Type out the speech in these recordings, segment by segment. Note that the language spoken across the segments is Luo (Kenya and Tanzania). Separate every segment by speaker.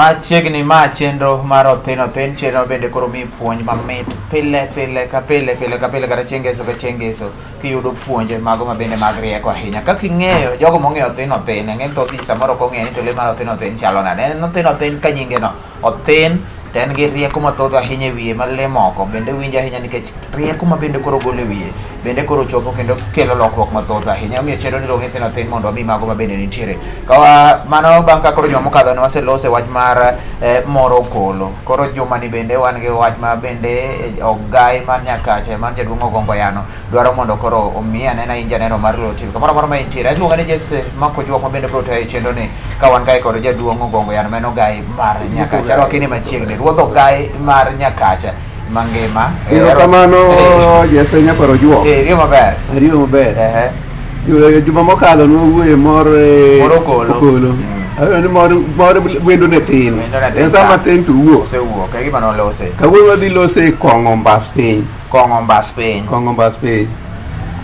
Speaker 1: Machiegni ma chenro mar Othin Othin, chenro bende koro miyi puonj mamit pile pile ka pile pile ka pile kata chieng' ngeso ka chieng' ngeso kiyudo puonj mago ma bende mag rieko ahinya. Kaka ing'eyo jogo mong'eyo Othin Othin, ang'e ni thoth ji samoro ok ong'eyo ni to lee mar Othin Othin chalo nade. En Othin Othin ka nyinge no Othin to en gi rieko mathoth ahinya e wiye ma lee moko bende winjo ahinya nikech rieko ma bende koro golo e wiye bende koro chopo kendo kelo lokruok mathoth ahinya. Omiyo chenro ni iluongo ni Othin Othin mondo wami mago ma bende nitiere. Kawa mano bang' ka koro juma mokadho ne waselose wach mar moro okolo. Koro juma ni bende wan gi wach ma bende ogai mar Nyakache mar jaduong' Ogongo Yano dwaro mondo koro omi anena in janeno mar Luo TV. Kamoro amora ma intiere. Aluonga ni Jesse Makojuok ma bende biro tayo chenro ni ka wan kae kod jaduong' Ogongo Yano ma en ogai mar Nyakacha. Arwaki ni machiegni. Ruodh ogai mar Nyakacha mangima.
Speaker 2: Erokamano Jesse Nyakwar Ojuok.
Speaker 1: Riyo maber.
Speaker 2: Riyo maber.
Speaker 1: Ehe.
Speaker 2: Juma mokalo nwawuoye mor
Speaker 1: Mor okolo.
Speaker 2: okolo. Awinjo ni mor mor wendo ne tin.
Speaker 1: Wendo ne tin
Speaker 2: En sama
Speaker 1: sana.
Speaker 2: tin to wuok.
Speaker 1: Osewuok. E gima nolose.
Speaker 2: Kawuono wadhi lose kong'o mbas piny.
Speaker 1: Kong'o mbas piny.
Speaker 2: Kong'o mbas piny.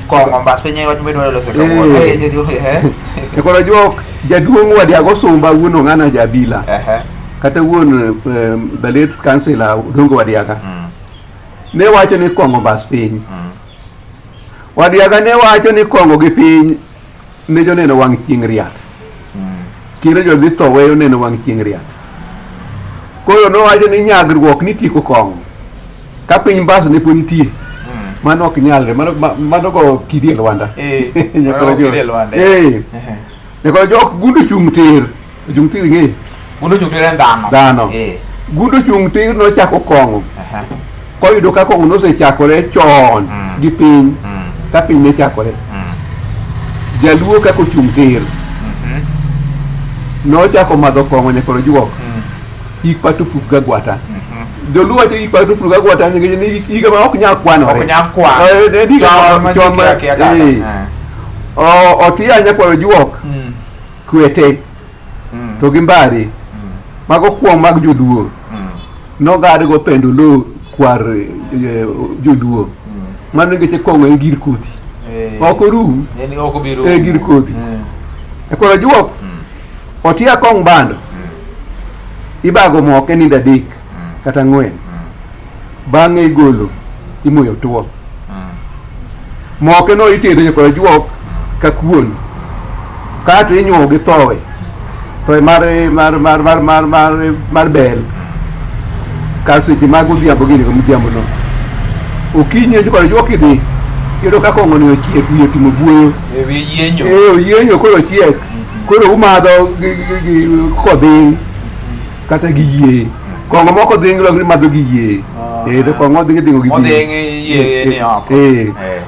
Speaker 1: Kong'o mbas piny e wach midwaro loso kawuono.
Speaker 2: Eh.
Speaker 1: Eh, jaduong' eh.
Speaker 2: Nyakwar Ojuok jaduong' Wadiago Sumba wuon Ong'ana Jabila.
Speaker 1: Ehe.
Speaker 2: Kata wuon the late councillor Odongo Wadiaga. Ne wacho ni kong'o mbas piny. Wadiaga ne wacho ni kong'o gi piny ne joneno wang' chieng' riat. Kendo jodhi tho weyo neno wang' chieng' riat. Koro nowacho ni nyagruok ni tieko kong'o. Ka piny mbas ne pod nitie. Mano ok nyalre, mano mano go kidi e lwanda.
Speaker 1: Eh,
Speaker 2: Nyakwar
Speaker 1: mano go
Speaker 2: Ojuok.
Speaker 1: kidi e lwanda.
Speaker 2: Eh. Nyakwar Ojuok gundo chung' tir. Ochung' tir ing'eyo?
Speaker 1: Gundo chung' tir en dhano.
Speaker 2: Dhano.
Speaker 1: Eh.
Speaker 2: Gundo chung' tir nochako kong'o.
Speaker 1: Aha.
Speaker 2: Koyudo ka kong'o nosechakore chon gi piny. Ka piny ne chakore. Jaluo kaka ochung' tir. Nochako madho kong'o Nyakwar Ojuok. Hik pat opuk gagwata. Joluo wacho hik pat opuk gagwata nikech ni higa ma ok nyal kwanore.
Speaker 1: Ok nyal kwan.
Speaker 2: Eh, ne en higa
Speaker 1: Chon ma ji
Speaker 2: chon ma-
Speaker 1: kia kia kata.
Speaker 2: eh.
Speaker 1: Eh.
Speaker 2: Otiya Nyakwar Ojuok kwete to gi mbari mago kuong' mag joluo nogadgo pendo lo kwar joluo mano nikech kong'o en gir kodhi ok orum
Speaker 1: En ok obi rumo.
Speaker 2: e gir kodhi Nyakwar Ojuok otiya kong' bando ibago moke nindo adek kata ang'wen bang'e igolo imoyo tuo Moke no itedo Nyakwar Ojuok ka kuon kato inyuowo gi thowe thowe mar mar mar mar mar mar mar bel kar seche mag odhiambo gini midhiambo no okinyi Nyakwar Ojuok idhi iyudo ka kong'o ni ochiek wiye otimo buoyo
Speaker 1: E wi yienyo.
Speaker 2: eh oyienyo koro ochiek koro umadho gi kodhing kata gi yie kong'o moko dhing lok ni madho gi yie eh to kong'o dhing idhingo gi
Speaker 1: Modhing yie ni oko.
Speaker 2: eh
Speaker 1: Eh.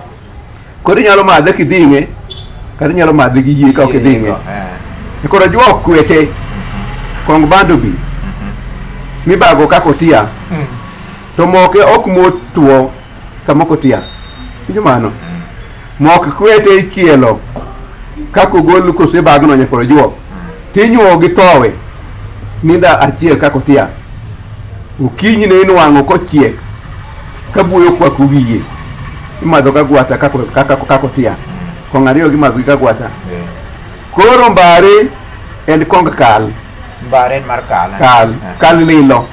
Speaker 2: koro inyalo madhe kidhing'e kata inyalo madhe gi yie ka ok idhing'e
Speaker 1: Eh.
Speaker 2: koro juok kwete kong bando bi mibago kaka otia to moke ok motuo kama ok otia winjo mano mok kwete ichielo kaka ogol kosebagno nyakoro juok tinyuowo gi thowe ninda achiel kaka otia okinyi ne inwang'o kochiek ka buoyo okwako wiye imadho ka gwata kaka kaka otia kong' ariyo gimadho gi kagwata koro mbare en kong kal
Speaker 1: Mbare en mar kal.
Speaker 2: Kal, kal lilo.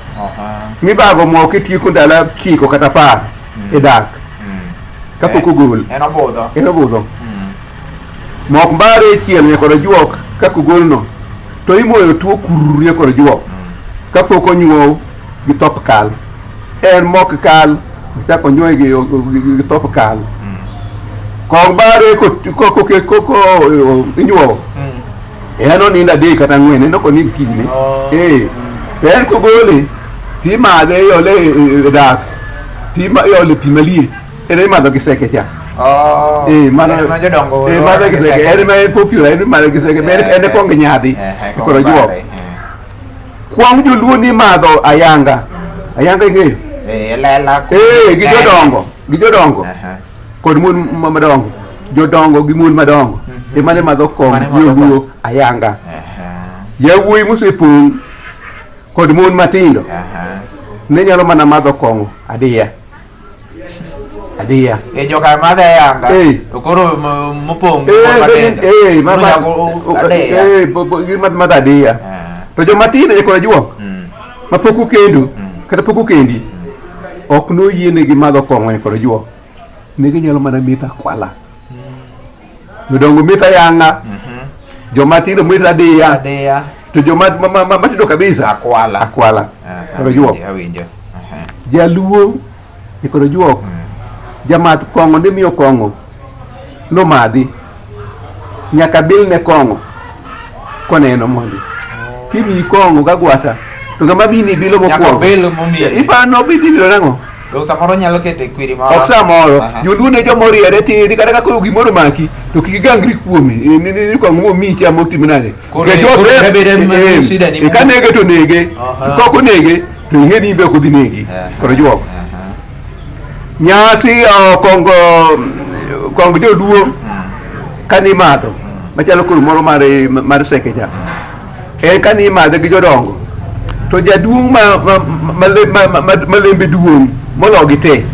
Speaker 2: Mibago mo kitieko ndalo 9 kata 10 e dak. Kapok ogol.
Speaker 1: En obudho.
Speaker 2: En obudho. Mok mbare ichielo nyaka ojuok kaka ogolno to imoyo tuo kurr nyaka ojuok kapok onyuow gi thop kal. En mok kal ochako onyuoye gi thop kal. Kong bare koko inyuowo. En onindo adek kata ang'wen, en ok onind kinyne. Eh, to en kogole timadhe iole e dak tiole pi maliet en imadho gi seke cha.
Speaker 1: Oh.
Speaker 2: Eh, mano
Speaker 1: En ma jodongo
Speaker 2: eh, madho gi seke. En ma en popular, en imadho gi seke. En en kong nyadhi. Koro juok. Kwong joluo ni madho ayanga. Ayanga ing'eyo?
Speaker 1: Eh, lela.
Speaker 2: Eh, gi jodongo, gi jodongo. Kod mon madongo. Jodongo gi mon madongo. Ema ne madho kong joluo ayanga. Yawuoyi mosepong' kod mon matindo ne nyalo mana madho kong'o adiya. Adiya.
Speaker 1: E joka madhe ayanga.
Speaker 2: Eh.
Speaker 1: To koro mopong' gi
Speaker 2: Eh,
Speaker 1: mon matindo.
Speaker 2: eh,
Speaker 1: Koro nyako adiya.
Speaker 2: eh, gimadho madho adiya. To joma tindo nyaka juok. ma pok okendo kata pok okendi ok noyienegi madho kong'o e kor juok. Ne ginyalo mana metho akwala. Jodongo metho ayanga, joma tindo metho adiya,
Speaker 1: Adiya.
Speaker 2: to joma matindo kabisa
Speaker 1: Akwala.
Speaker 2: Akwala.
Speaker 1: Aha,
Speaker 2: Kor juok.
Speaker 1: Awinjo. Aha.
Speaker 2: Jaluo e kor juok jamath kong'o ne miyo kong'o nomadhi nyaka bilne kong'o koneno mondi kimiyi kong'o gagwata to ng'ama bini bilo
Speaker 1: Nyaka
Speaker 2: mokwongo
Speaker 1: bil momiyi.
Speaker 2: iparo bi dhi bilo nang'o
Speaker 1: To samoro nyalo keto e kwiri moro.
Speaker 2: ok samoro
Speaker 1: Aha.
Speaker 2: joluo ne joma oriere tir kata ka koro gimoro maki to kik igangri kuome ni kong'o momiyi cha motimo nade
Speaker 1: Koro-
Speaker 2: Nikech
Speaker 1: koro
Speaker 2: ose-
Speaker 1: bedo ma- shida ni
Speaker 2: ka nege to nege
Speaker 1: Aha.
Speaker 2: to ka ok onege to ing'e ni in be ok odhi negi
Speaker 1: Aha.
Speaker 2: koro juok
Speaker 1: Aha.
Speaker 2: Nyasi oh, kongo kong joluo kane imadho machalo koro moro mar mar seke cha en kane imadhe gi jodongo to jaduong' ma lembe duong' mologi te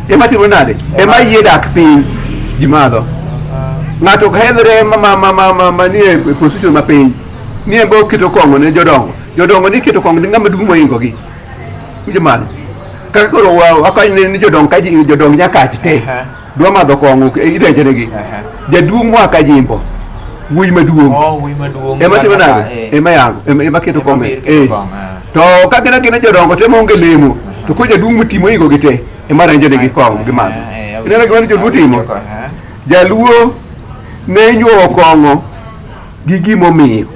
Speaker 2: ema timo nade ema yie dak piny ji madho ng'ato ok hedhre ma nie position mapiny ni en be oketo kong'o ne jodongo jodongo ni keto kong'o ne ng'ama duong' mohingogi Winjo mano? Kaka koro wakony ni jodong ka jodong Nyakach te dwa madho kong'o idenjonegi. Jaduong' moa Kajimbo, wuoyi maduong'.
Speaker 1: Oh, wuoyi maduong'.
Speaker 2: Ema timo nade? Ema yango, ema keto kong'o. Eh. To ka gin agina jodongo te maonge lemo, to koro jaduong' motimo ohingo gi te ema renjonegi kong'o gimadho. Ineno gima joluo timo? Jaluo ne inyuowo kong'o gi gimomiyo.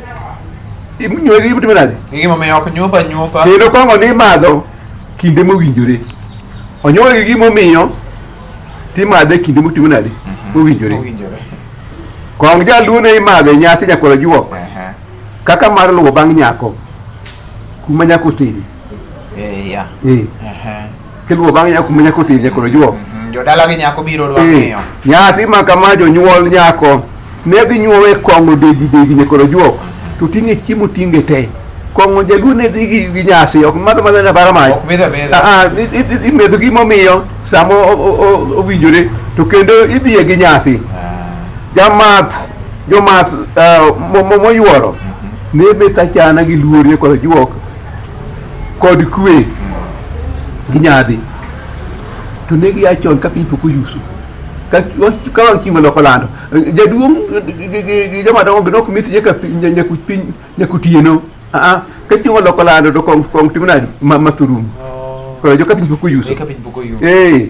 Speaker 2: Inyuowe gi gimomiyo nade?
Speaker 1: Gi gimomiyo ok nyuopa nyuopa.
Speaker 2: Kendo kong'o ni imadho kinde mowinjore. Onyuowe gi gimomiyo timadhe kinde motimo nade? Mowinjore.
Speaker 1: Mowinjore.
Speaker 2: Kong jaluo ne imadho e nyasi nyakwar ojuok kaka mar luwo bang' nyako kuma nyako otedi.
Speaker 1: Eh, ya.
Speaker 2: Eh. Kiluwo bang' nyako kuma nyako otedi nyakwar ojuok.
Speaker 1: Jodala gi nyako biro dwa ng'iyo.
Speaker 2: Nyasi ma kama jonyuol nyako ne dhi nyuowe kong'o degi degi nyakoro juok to ting'e chiemo ting'e te kong'o jaluo ne dhi gi nyasi ok madho madha na bara mach
Speaker 1: Ok medho amedha.
Speaker 2: Ah, ah, imetho gimomiyo sama owinjore to kendo idhiye gi nyasi jamath jomath moyuoro ne metho achana gi luor nyakoro juok kod kwe gi nyadhi to ne gia chon ka piny pok oyuso ka wang' chieng' oloko lando jaduong' gi joma dongo be nok mith nyaka piny nyaka otieno aa ka chieng' oloko lando to kong kong timo nade ma mathurum koro jo ka piny pok oyuso
Speaker 1: Ka piny pok oyuso.
Speaker 2: Eh.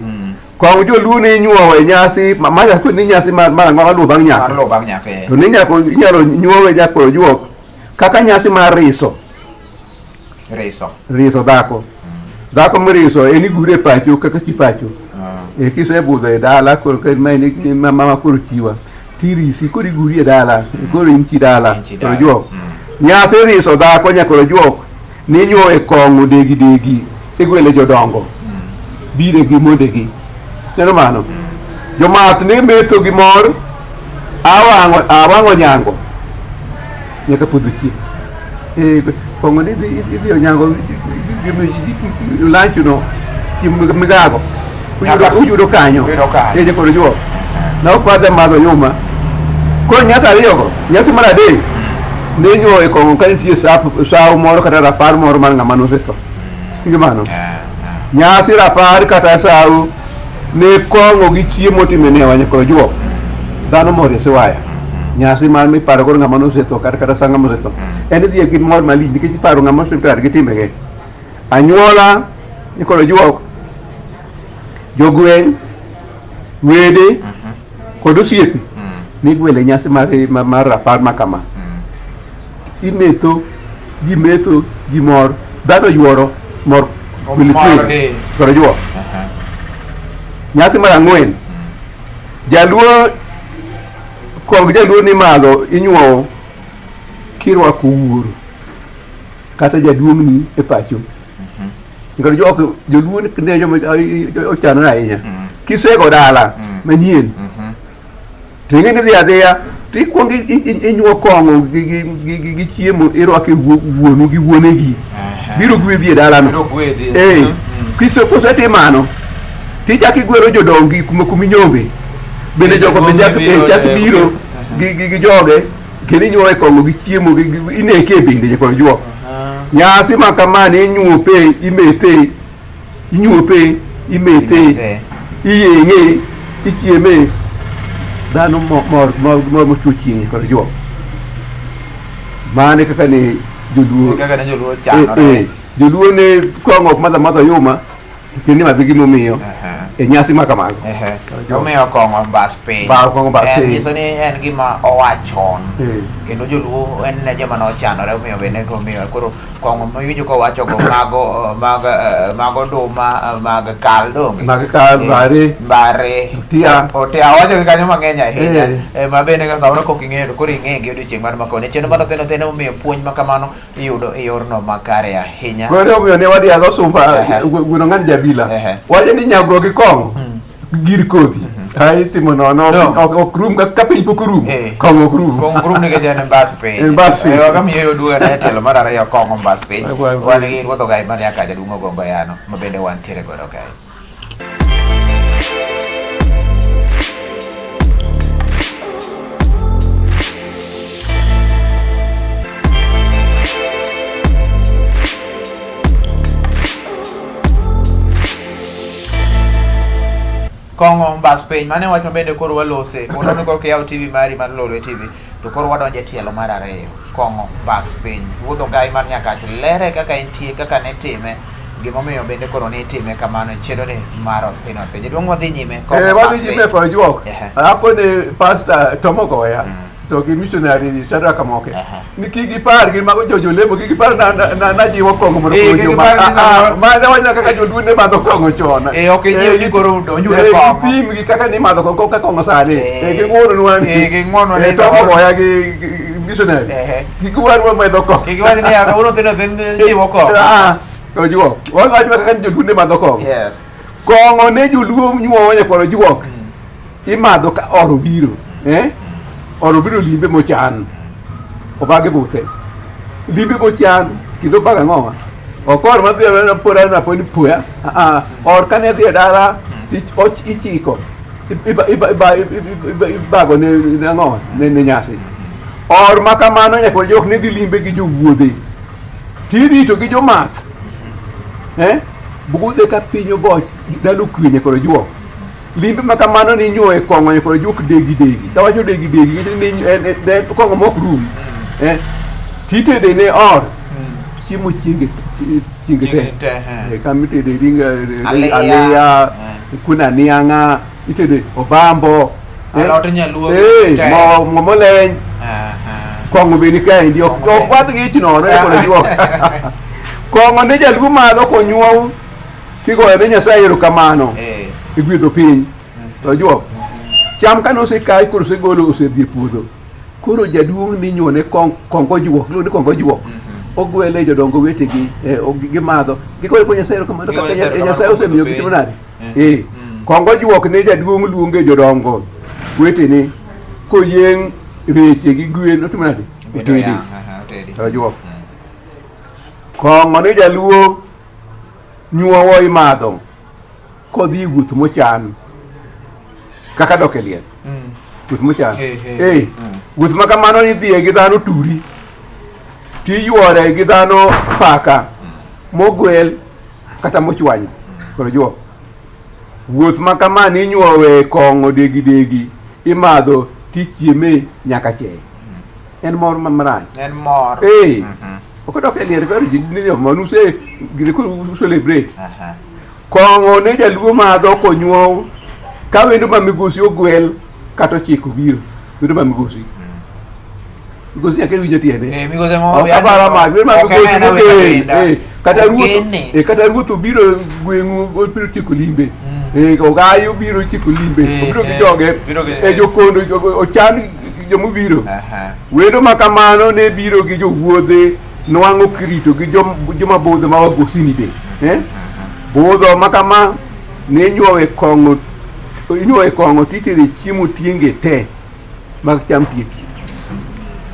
Speaker 2: Kong joluo ne inyuowo e nyasi ma nyako ni nyasi mar ang'o maluwo bang'
Speaker 1: Mar
Speaker 2: nyako
Speaker 1: luwo bang' nyako eh.
Speaker 2: to ni nyako inyalo nyuowe nyako ojuok kaka nyasi mar riso
Speaker 1: Riso.
Speaker 2: Riso dhako. Dhako miriso en igure e pacho kaka chi pacho. E kisebudho e dala koro ka ma en ma mama koro chiwa. Tirisi koro iguri e dala, koro in chi dala,
Speaker 1: In chi
Speaker 2: koro
Speaker 1: dala.
Speaker 2: juok. Nyasi riso dhako nyakoro juok ninyuowe e kong'o degi degi igwele jodongo. Bire gi mondegi. Neno mano? Jomath ne metho gi mor awang'o awang'o nyango nyaka podho chieng'. Eh, kong'o ni idhi onyango lunch no chiemo migago uyudo kanyo.
Speaker 1: Uyudo kanyo.
Speaker 2: Eh, jakoro juok. Na ok wadhi madho nyuma. Koro nyasi ariyogo, nyasi mar adek ne inyuoyo e kong'o ka nitie sawo moro kata rapar moro mar ng'ama nosetho. Winjo mano? Nyasi rapar kata sawo ne kong'o gi chiemo time ne wanya koro juok. Dhano mor e siwaya. Nyasi mar miparo godo ng'ama nosetho kata kata sa ng'ama osetho. En idhi gi mor malich nikech iparo ng'ama osetho gi timbege. Anyuola ni koro juok. Jogweng', wede kod osiepe nigwelo e nyasi mar, mar rapar ma kama. Imetho, ji metho, ji mor, dhano yuoro mor kweli
Speaker 1: Mor,
Speaker 2: kweli.
Speaker 1: eh.
Speaker 2: Koro juok. Nyasi mar ang'wen. Jaluo kong jaluo ni madho inyuowo kirwako wuoro kata jaduong'ni e pacho. Nikech jok joluo ne joma ochanore ahinya. Kisego dala manyien to ing'e ni idhi adhiya to ikwongo inyuo kong'o gi chiemo irwako e wuonu gi wuonegi. Biro gwedhi e dalano.
Speaker 1: Biro gwedhi.
Speaker 2: Eh. Kise kosetim mano tichako igwelo jodongi kuma kuma inyombe. Bende jogo be chak chak biro gi joge kendo inyuowe kong'o gi chiemo gi ineke bende jakon juok. Nyasi ma kamani inyuope, imete, inyuope, imete,
Speaker 1: Imete.
Speaker 2: iyeng'e, ichieme. Dhano mor mor mor mochwo chieng' kod juok. Mane kaka ne joluo
Speaker 1: Kaka ne joluo
Speaker 2: eh,
Speaker 1: chanore.
Speaker 2: eh, joluo ne kong'o ok madh amadha yuma kendo imadhe gimomiyo
Speaker 1: Ehe.
Speaker 2: e nyasi ma kamago.
Speaker 1: Ehe. Omiyo kong'o mbas piny.
Speaker 2: Kong'o mbas
Speaker 1: En
Speaker 2: piny.
Speaker 1: nyiso ni en gima oa chon.
Speaker 2: Eh.
Speaker 1: Kendo joluo en ne joma nochanore omiyo bende omiyo koro kong'o miwinjo kowacho go mago mag mag oduma mag kal donge.
Speaker 2: Mag kal,
Speaker 1: Eh,
Speaker 2: mbare.
Speaker 1: Mbare.
Speaker 2: Otia.
Speaker 1: Otia owacho gi kanyo mang'eny ahinya.
Speaker 2: Eh.
Speaker 1: Eh, ma bende ka samoro kok ing'eyo to koro ing'e gi odiochieng' mar makone. Chenro mar Othen Othen omiyo puonj ma kamano iyudo e yorno makare ahinya.
Speaker 2: Koro omiyo ne wadhi ago sumba
Speaker 1: Ehe.
Speaker 2: gweno ng'ani jabila.
Speaker 1: Ehe.
Speaker 2: Wacho ni nyagruok gi kong'o gir kodhi. Ai itimo nono
Speaker 1: No.
Speaker 2: ok rum ka piny pok orumo.
Speaker 1: Eh.
Speaker 2: Kong'o ok rum.
Speaker 1: Kong'o rum nikech en mbas piny.
Speaker 2: En mbas piny.
Speaker 1: Eh, wakamiyo yo duogo ne tielo mar ariyo kong'o mbas piny.
Speaker 2: Wa-
Speaker 1: Wan gi Ruoth Ogai mar Nyakacha Duong' Ogongo Yano ma bende wantiere godo kae. Kong'o mbas piny mane wach ma bende koro walose mondo mi koro kiyawo TV mari mar Lolwe TV to koro wadonjo e tielo mar ariyo kong'o mbas piny Ruodh Ogai mar Nyakach lere kaka entie kaka ne time gimomiyo bende koro ne itime kamano e chenro ni mar Othin Othin jaduong' wadhi nyime kong'o
Speaker 2: Eh,
Speaker 1: mbas
Speaker 2: wadhi nyime
Speaker 1: piny.
Speaker 2: kod juok.
Speaker 1: Ehe.
Speaker 2: Akone pastor Tom Ogoya to gi missionary Shadrack Amoke.
Speaker 1: Aha.
Speaker 2: Ni kik gipar gin mago jo jolemo kik gipar na na na jiwo kong'o mondo
Speaker 1: Eh,
Speaker 2: koro
Speaker 1: kik
Speaker 2: joma.
Speaker 1: gipar ni
Speaker 2: Ah, ah,
Speaker 1: samoro-
Speaker 2: ma ne waneno kaka joluo ne madho kong'o chon.
Speaker 1: Eh, ok ijiw ni koro udonjuru e
Speaker 2: Eh,
Speaker 1: kong'o.
Speaker 2: gipim gi kaka ni madho kong'o kaka kong'o sani.
Speaker 1: Eh.
Speaker 2: Eh, ging'wononwa ni.
Speaker 1: Eh, ging'wonwa ni
Speaker 2: Eh, Tom
Speaker 1: samoro-
Speaker 2: Ogoya gi missionary.
Speaker 1: Ehe.
Speaker 2: Kik warwa madho kong'o.
Speaker 1: Kik iwach ni kawuono Othin Othin jiwo kong'o.
Speaker 2: Ah, koro juok. Wawacho kaka ni joluo ne madho kong'o.
Speaker 1: Yes.
Speaker 2: Kong'o ne joluo nyuowo nyakwaro juok. Imadho ka oro biro. Eh? Oro biro limbe mochan. Obage buthe. Limbe mochan kendo obago ang'owa. Ok or madhi anena pora na poni puya. Ah, ah. Or kane dhi e dala ichiko. Ibago ne ang'owa ne nyasi. Or ma kamano nyakwaro juok ne dhi limbe gi jowuodhe. Tirito gi jomath. Eh? Budhe ka piny oboch ndalo kwe nyakwaro juok. Limbe ma kamano ni nyuoye kong'o nyakwaro juok degi degi. Kawacho degi degi nyiso ni en kong'o mok rum. Eh? Titede ne or chiemo chienge chienge
Speaker 1: Chienge
Speaker 2: te.
Speaker 1: te, eh.
Speaker 2: Eh, kama itede ring
Speaker 1: Aliya.
Speaker 2: aliya, kuna niang'a, itede obambo. eh.
Speaker 1: Alot nyaluo
Speaker 2: Eh,
Speaker 1: te.
Speaker 2: mo moleny.
Speaker 1: Aha.
Speaker 2: Kong'o be ni kaendi ok
Speaker 1: Kong'o
Speaker 2: ok wadh gi ich nono e koro juok. Kong'o ne jaluo madho konyuow kigoyo ne Nyasaye erokamano
Speaker 1: Eh.
Speaker 2: igwedho piny. To juok. Cham kane osekayi koro osegolo osedhi e puodho. Koro jaduong' ninyuone kong kongo juok, iluongo ni kongo juok. Ogwele jodongo wetegi, eh, gimadho. Gigoyo ko Nyasaye erokamano
Speaker 1: Gigoyo
Speaker 2: kaka
Speaker 1: Nyasaye erokamano
Speaker 2: Nyasaye
Speaker 1: kuom
Speaker 2: osemiyo
Speaker 1: piny.
Speaker 2: gichamo nade.
Speaker 1: Eh.
Speaker 2: Eh. Kongo juok ne jaduong' luonge jodongo wetene koyeng' reche gi gwen otimo nade?
Speaker 1: Bedo
Speaker 2: Otedi.
Speaker 1: yang', aha, otedi.
Speaker 2: To juok. Kong'o ni jaluo nyuowo imadho kodhi e wuoth mochan kaka dok e liel. Wuoth mochan.
Speaker 1: Eh, eh.
Speaker 2: Eh, wuoth ma kamano idhiye gi dhano turi tiyuore gi dhano paka mogwel kata mochwanyo. Koro juok. Wuoth ma kama ni inyuowe kong'o degi degi imadho tichieme nyaka chieng'. En mor ma marach.
Speaker 1: En mor.
Speaker 2: Eh. Ok odok e liel koro ji ni manuse gini koro celebrate.
Speaker 1: Aha.
Speaker 2: Kong'o ne jaluo madho konyuow ka wendo ma migosi ogwel kata ochiko biro. Wendo ma migosi. Migosi nyaka iwinjo tiende.
Speaker 1: Eh, migosi mo
Speaker 2: Ok abara ma wendo ma
Speaker 1: Ok
Speaker 2: migosi
Speaker 1: en awena
Speaker 2: mogen.
Speaker 1: wenda.
Speaker 2: Eh, kata ruoth
Speaker 1: Ogene.
Speaker 2: eh, kata ruoth obiro gweng'u obiro tieko limbe. Eh, ogayi obiro tieko limbe.
Speaker 1: Eh,
Speaker 2: Obiro gi
Speaker 1: eh,
Speaker 2: joge.
Speaker 1: biro gi-
Speaker 2: Eh, jokondo ochan jomobiro.
Speaker 1: Aha.
Speaker 2: Wendo ma kamano ne biro gi jowuodhe nwang'o kirito gi joma budho ma wagosini be. Eh? Budho ma kama ne inyuowe kong'o inyuowe kong'o titere chiemo tienge te mag cham tieki.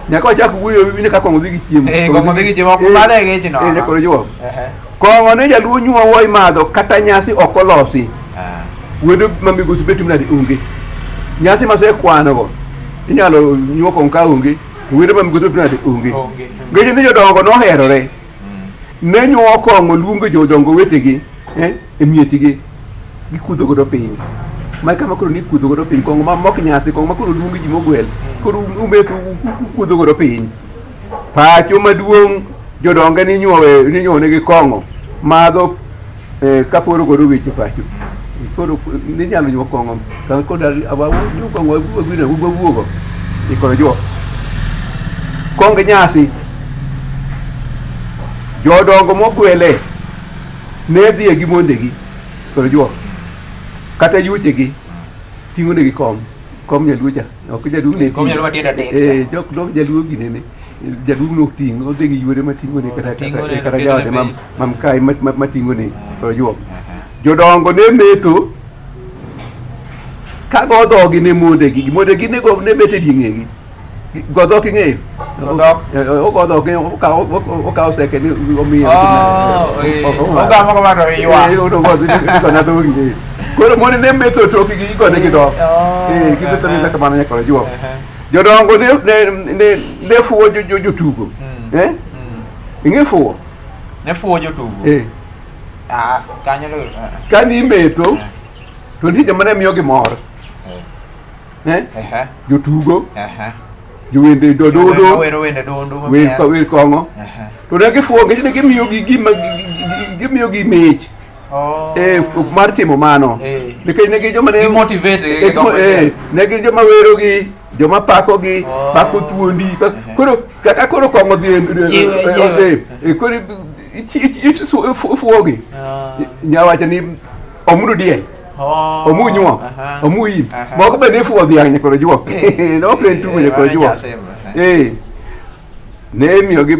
Speaker 2: Nyaka wachak wuoyo ni ka kong'o dhi gi chiemo.
Speaker 1: Eh, kong'o dhi gi chiemo, ok madhe gi ich nono.
Speaker 2: Eh, nyaka ojuo.
Speaker 1: Ehe.
Speaker 2: Kong'o ne jaluo nyuowo imadho kata nyasi ok olosi.
Speaker 1: Ah.
Speaker 2: Wendo ma migosi bet nade onge. Nyasi masekwano go inyalo nyuo kong'o ka onge. To wendo ma migosi bet nade onge.
Speaker 1: Onge.
Speaker 2: Ngeche ni jodongo noherore. Ne nyuo kong'o luongo jodongo wetegi e miechgi gikudho godo piny. Ma kama koro ni kudho godo piny kong'o ma mok nyasi kong'o ma koro luongo ji mogwel koro umetho ukudho godo piny. Pacho maduong' jodonge ninyuowe ninyuonegi kong'o madho kaporo godo weche pacho. Koro ninyalo nyuo kong'o ka koro nyuo kong'o wagwino wawuogo ikoro juok. Kong nyasi jodongo mogwele ne dhiye gi mondegi koro juok kata yuochegi ting'o negi kom kom nyaluo cha ok jaduong' ne
Speaker 1: Kom nyaluo matiende adek cha.
Speaker 2: Jok dok jaluo ginene jaduong' nok ting' odhi gi yuore mating'o ne kata
Speaker 1: Ting'o ne,
Speaker 2: kata
Speaker 1: ketone
Speaker 2: jaode
Speaker 1: piny.
Speaker 2: mamkae mating'o ne koro juok jodongo ne metho ka go dhogi ne mondegi mondegi ne go ne bet e dieng'egi go dhok ing'eyo
Speaker 1: Go dhok.
Speaker 2: Ogo dhok okawo seke ni omiyo
Speaker 1: Oh, ogamo kamano to iywak.
Speaker 2: Igona dhogi. Koro mon ne metho tokgi igone gi dhok.
Speaker 1: Oh,
Speaker 2: Gimetho
Speaker 1: eh,
Speaker 2: metho kamano nyaka juok.
Speaker 1: Eh.
Speaker 2: Jodongo ne fuwo jotugo. Eh? Ing'e fuwo?
Speaker 1: Ne fuwo jotugo.
Speaker 2: Eh.
Speaker 1: Ah, kanyo to
Speaker 2: Ka ni metho to nitie joma ne miyogi mor. Eh?
Speaker 1: Ehe.
Speaker 2: Jotugo,
Speaker 1: Ehe.
Speaker 2: jowende dododo,
Speaker 1: Wero wende dundu.
Speaker 2: wer kong'o.
Speaker 1: Ehe.
Speaker 2: To ne gifuwo nikech ne gimiyogi gima gimiyogi mich.
Speaker 1: Oh.
Speaker 2: Mar timo mano. Nikech ne gin joma ne
Speaker 1: Gimotivate gi gombo
Speaker 2: ne gin joma werogi, joma pakogi,
Speaker 1: Oh.
Speaker 2: pako thuondi. Koro kaka koro kong'o dhi
Speaker 1: Jiwe, jiwe.
Speaker 2: koro ifuogi.
Speaker 1: Ah.
Speaker 2: Nyawacho ni omudo diel.
Speaker 1: Oh.
Speaker 2: Omu nyuok,
Speaker 1: Aha.
Speaker 2: omu im.
Speaker 1: Aha.
Speaker 2: Moko be ne ifuwo dhiang' nyaka koro juok. Ne ok en tugo nyaka koro
Speaker 1: Mano
Speaker 2: juok.
Speaker 1: jasem, eh.
Speaker 2: Ne imiyogi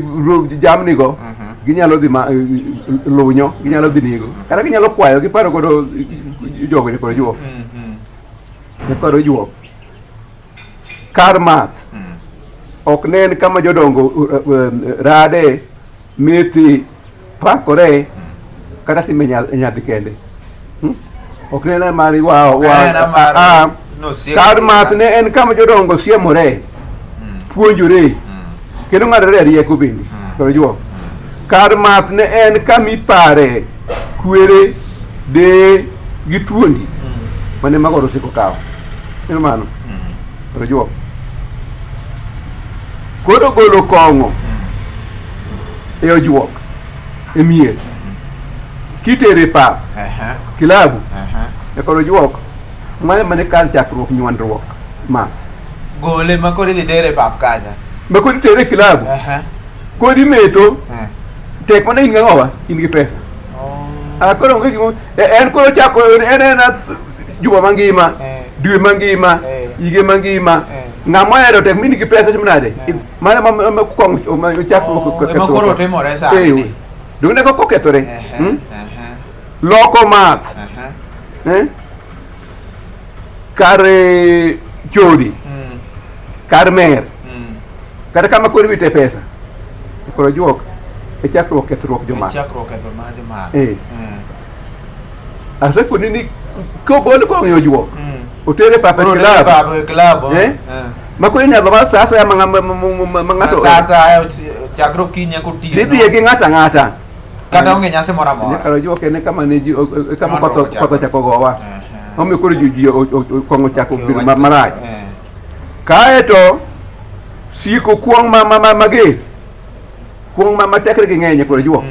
Speaker 2: jamnigo, ginyalo dhi lunyo, ginyalo dhi nego. Kata ginyalo kwayo, giparo godo jogo nyaka koro juok. Nyaka koro juok. Kar math ok ne en kama jodongo rade, methi, pakore, kata time nyadhi kende. Ok ne en mar wa
Speaker 1: Ok ne en mar nosiek
Speaker 2: kar
Speaker 1: osiepe.
Speaker 2: math ne en kama jodongo siemore, puonjore, kendo ng'adore e rieko bende. Koro juok. Kar math ne en kama ipare kwere, deye gi thuondi mane magoro osiko kawo. Ero mano. Koro juok. Koro golo kong'o e ojuok e mier kitere e pap
Speaker 1: Aha.
Speaker 2: kilabu
Speaker 1: Aha.
Speaker 2: e koro juok mane mane kar chakruok nywandruok math
Speaker 1: Gole ma koro idhi tere e pap kacha.
Speaker 2: ma koro itere e kilabu
Speaker 1: Aha.
Speaker 2: koro imetho
Speaker 1: Eh.
Speaker 2: tek mana in gi ang'owa in gi pesa.
Speaker 1: Oh.
Speaker 2: Ah, koro onge gimo en koro chako en en juma mangima dwe mangima hige mangima ng'ama ohero tek min gi pesa timo nade mano ma kong chakruok
Speaker 1: Oh, ema koro timore sani.
Speaker 2: Donge ne kokethore? Loko math. Eh? Kar chodi. Kar mer. Kata kama koro iwite pesa. Koro juok e chakruok kethruok jomath.
Speaker 1: Chakruok ketho mar jomath.
Speaker 2: Asekoni ni kogol kong'iyo juok. Otere papa
Speaker 1: Koro
Speaker 2: club.
Speaker 1: pap e club.
Speaker 2: Eh? Ma koro inyalo ma sa asaya ma ng'ato
Speaker 1: Sasa chakre okinyi nyaka otieno.
Speaker 2: Tidhiye gi ng'ato ang'ata.
Speaker 1: Kata onge nyasi moro amora.
Speaker 2: Nyaka juok en kama ne ji kama
Speaker 1: Ng'ato
Speaker 2: koth ochako gowa.
Speaker 1: Aha.
Speaker 2: Omiyo koro ji kong'o ochako
Speaker 1: Okay,
Speaker 2: bedo
Speaker 1: wach-
Speaker 2: marach. Kaeto siko kuong' ma mager. Kuong' ma tekre gi ng'eny koro juok.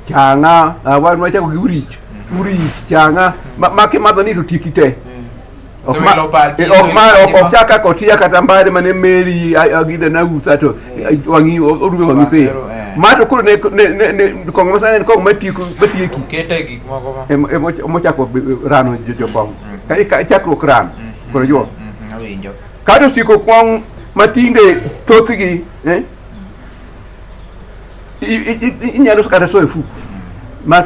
Speaker 2: Chang'a, wan wachako gi urich. Urich, chang'a, ma kimadho ni to tieki te. Ok ma
Speaker 1: Osewilo pachi,
Speaker 2: ok ma
Speaker 1: osewilo
Speaker 2: ok ok chak kaka otiya kata mbare mane meri agida na utha to wang'i orume wang'i
Speaker 1: Wang'i
Speaker 2: piyo.
Speaker 1: eh.
Speaker 2: Ma to koro ne kong'o masani en kong'o matieko matieki.
Speaker 1: Kete gik moko ma.
Speaker 2: Emochako rano jokong'o. Ka chakruok ran koro juok.
Speaker 1: Awinjo.
Speaker 2: Kato siko kuong' matinde thothgi inyalo kata soyo e fuku mar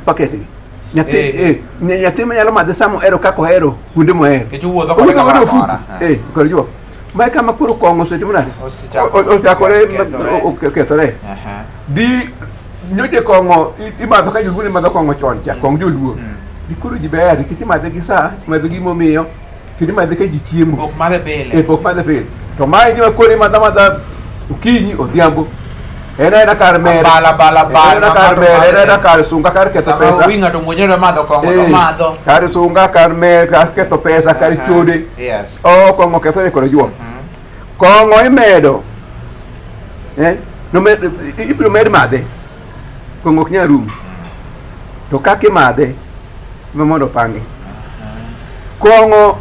Speaker 2: paket gi. Nyathi nyathi manyalo madhe sama ohero kaka ohero kuonde mohero.
Speaker 1: Nikech owuotho kode
Speaker 2: Owuotho
Speaker 1: kamoro
Speaker 2: kode ofuku.
Speaker 1: amora.
Speaker 2: Eh, koro juok. Ma e kama koro kong'o osetimo nade?
Speaker 1: Osechako
Speaker 2: Ochakore
Speaker 1: kethore.
Speaker 2: okethore. Di nyoche kong'o imadho ka joluo ne madho kong'o chon cha, kong joluo. Di koro ji ber nikech imadhe gi saa, imadhe gi gimomiyo, kendo imadhe ka ji chiemo.
Speaker 1: Pok madhe pile.
Speaker 2: Pok madhe pile. To mae gima koro imadho amadha okinyi, odhiambo. En aena kar mer.
Speaker 1: Bala bala bala.
Speaker 2: En aena kar mer, en aena kar sunga, kar ketho
Speaker 1: Sama
Speaker 2: pesa.
Speaker 1: wi ng'ato muonje dwa madho kong'o to
Speaker 2: Eh,
Speaker 1: madho.
Speaker 2: Kar sunga, kar mer, kar ketho pesa, kar
Speaker 1: Aha.
Speaker 2: chode.
Speaker 1: Yes.
Speaker 2: Oh, kong'o ketho e kod juok. Kong'o imedo. Eh? No med, ibiro med madhe. Kong'o ok nyal rumo. To kaka imadhe, ema mondo opangi. Kong'o,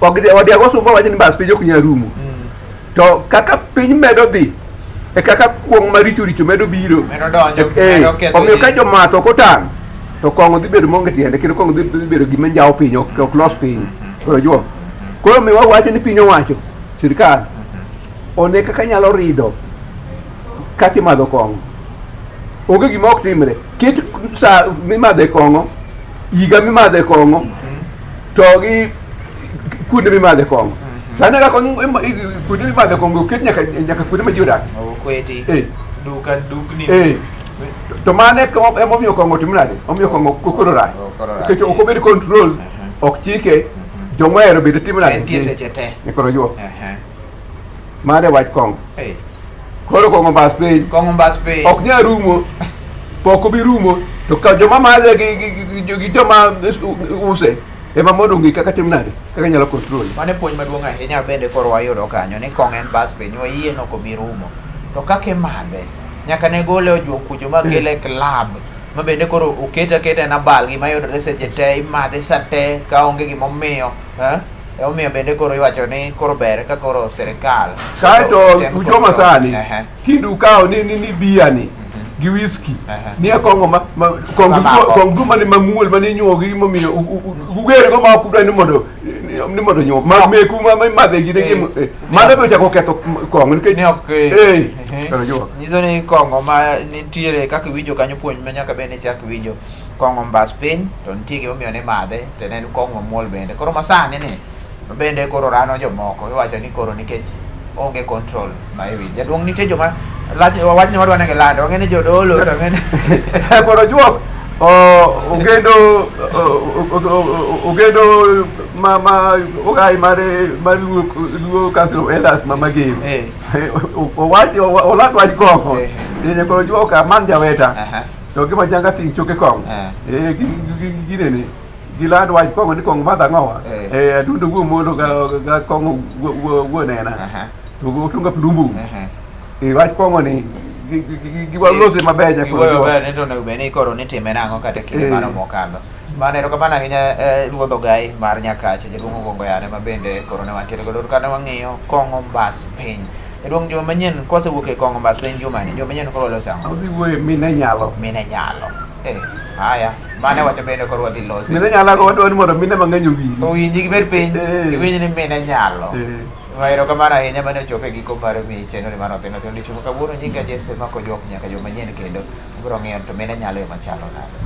Speaker 2: ok odiago sunga wacho ni bas piny ok nyal rumo. To kaka piny medo dhi, e kaka kuong' maricho richo medo biro.
Speaker 1: Medo donjo,
Speaker 2: Eh,
Speaker 1: medo ketho
Speaker 2: omiyo
Speaker 1: ji.
Speaker 2: ka jomath ok otang' to kong'o dhi bedo maonge tiende kendo kong'o dhi dhi bedo gima njawo piny ok ok los piny. Koro juok. Koro omiyo wawacho ni piny owacho, sirkal, one kaka nyalo rido kaka imadho kong'o. Onge gima ok timre. Ket sa mimadhe kong'o, higa mimadhe kong'o, to gi kuonde mimadhe kong'o. Sani kaka kuonde mimadhe kong'o oket nyaka nyaka kuonde ma ji odak.
Speaker 1: Okweti.
Speaker 2: Eh.
Speaker 1: Duka dukni.
Speaker 2: Eh. To mano emomiyo kong'o otim nade? Omiyo kong'o koro rach.
Speaker 1: Oh, koro rach.
Speaker 2: Nikech ok obed control, ok chike, joma ohero bende timo nade?
Speaker 1: Entie seche te.
Speaker 2: Koro juok.
Speaker 1: Aha.
Speaker 2: Mano e wach kong'o.
Speaker 1: Eh.
Speaker 2: Koro kong'o mbas piny.
Speaker 1: Kong'o mbas piny.
Speaker 2: Ok nyal rumo. Pok obi rumo. To ka joma madhe gi joma use ema mondo ong'e kaka tim nade? Kaka nyalo control.
Speaker 1: Mano e puonj maduong' ahinya bende koro wayudo kanyo ni kong'o en bas piny wayie ni ok obi rumo. To kaka imadhe, nyaka ne gole ojuok kucho ma kele e club ma bende koro okete aketa en abal gima yudore seche te imadhe sa te ka onge gimomiyo eh? Emomiyo bende koro iwacho ni koro ber ka koro sirikal
Speaker 2: Kaeto
Speaker 1: tem
Speaker 2: ujoma
Speaker 1: control.
Speaker 2: sani
Speaker 1: Ehe.
Speaker 2: tinde ukawo ni bia ni gi whisky
Speaker 1: Aha.
Speaker 2: ni e kong'o ma
Speaker 1: Mamako.
Speaker 2: kong du mane mamuol mane inyuogo gi gimomiyo uger go ma ok udwa ni mondo nyuo ma meku ma imadhe gi
Speaker 1: Eh.
Speaker 2: eh, mano be ochako ketho kong'o nikech
Speaker 1: Ni ok
Speaker 2: eh
Speaker 1: ehe.
Speaker 2: koro juok.
Speaker 1: Nyiso ni kong'o ma nitiere kaka iwinjo kanyo puonj ma nyaka bed ni chak winjo kong'o mbas piny to nitie gimomiyo ni madhe to ne en kong'o mamuol bende koro masani ni bende koro rano jomoko iwacho ni koro nikech onge control ma iwinjo jaduong' nitie joma wach ni wadwa ni gilando wang'e ni jodolo to ang'e ni
Speaker 2: koro juok ogendo ogendo ma ogai mar Luo Council of Elders ma Magero
Speaker 1: Eh.
Speaker 2: owachi oland wach kong'o
Speaker 1: Eh.
Speaker 2: eh koro juok aman jaweta
Speaker 1: Aha.
Speaker 2: to gima janga ting' choke kong'o
Speaker 1: Eh.
Speaker 2: eh ginene giland wach kong'o ni kong'o madho ang'owa
Speaker 1: Eh.
Speaker 2: eh adundo wuo mondo ga kong'o wuo nena
Speaker 1: Aha.
Speaker 2: to go tunga plumbu
Speaker 1: Aha.
Speaker 2: e wach kong'o ni giwalose maber nyaka
Speaker 1: Giwuoyo maber ni to onego bed ni koro nitime nang'o kata e kinde
Speaker 2: Eh.
Speaker 1: mano mokadho. Mano erokamano ahinya eh, ruodh ogai mar Nyakache jaduong' Ogongo Yane ma bende koro ne wantiere godo kane wang'iyo kong'o mbas piny. Jaduong' juma manyien kwasewuok e kong'o mbas piny juma ni juma manyien koro waloso ang'o?
Speaker 2: Odhi wuoyo mine nyalo.
Speaker 1: Mine nyalo. Eh, haya mane wacho bende koro wadhi lose.
Speaker 2: Mine nyalo go wadwa ni mondo mine mang'eny owinji.
Speaker 1: Owinji gibed piny
Speaker 2: Eh.
Speaker 1: giwinj ni mine nyalo.
Speaker 2: Eh.
Speaker 1: Erokamano ahinya mane ochopo e giko mar mi chenro ni mar Othin Othin Odiochieng' ma kawuono nyinga Jesse Makojuok nyaka juma manyien kendo ubiro ng'iyo to mine nyalo yo machalo nade.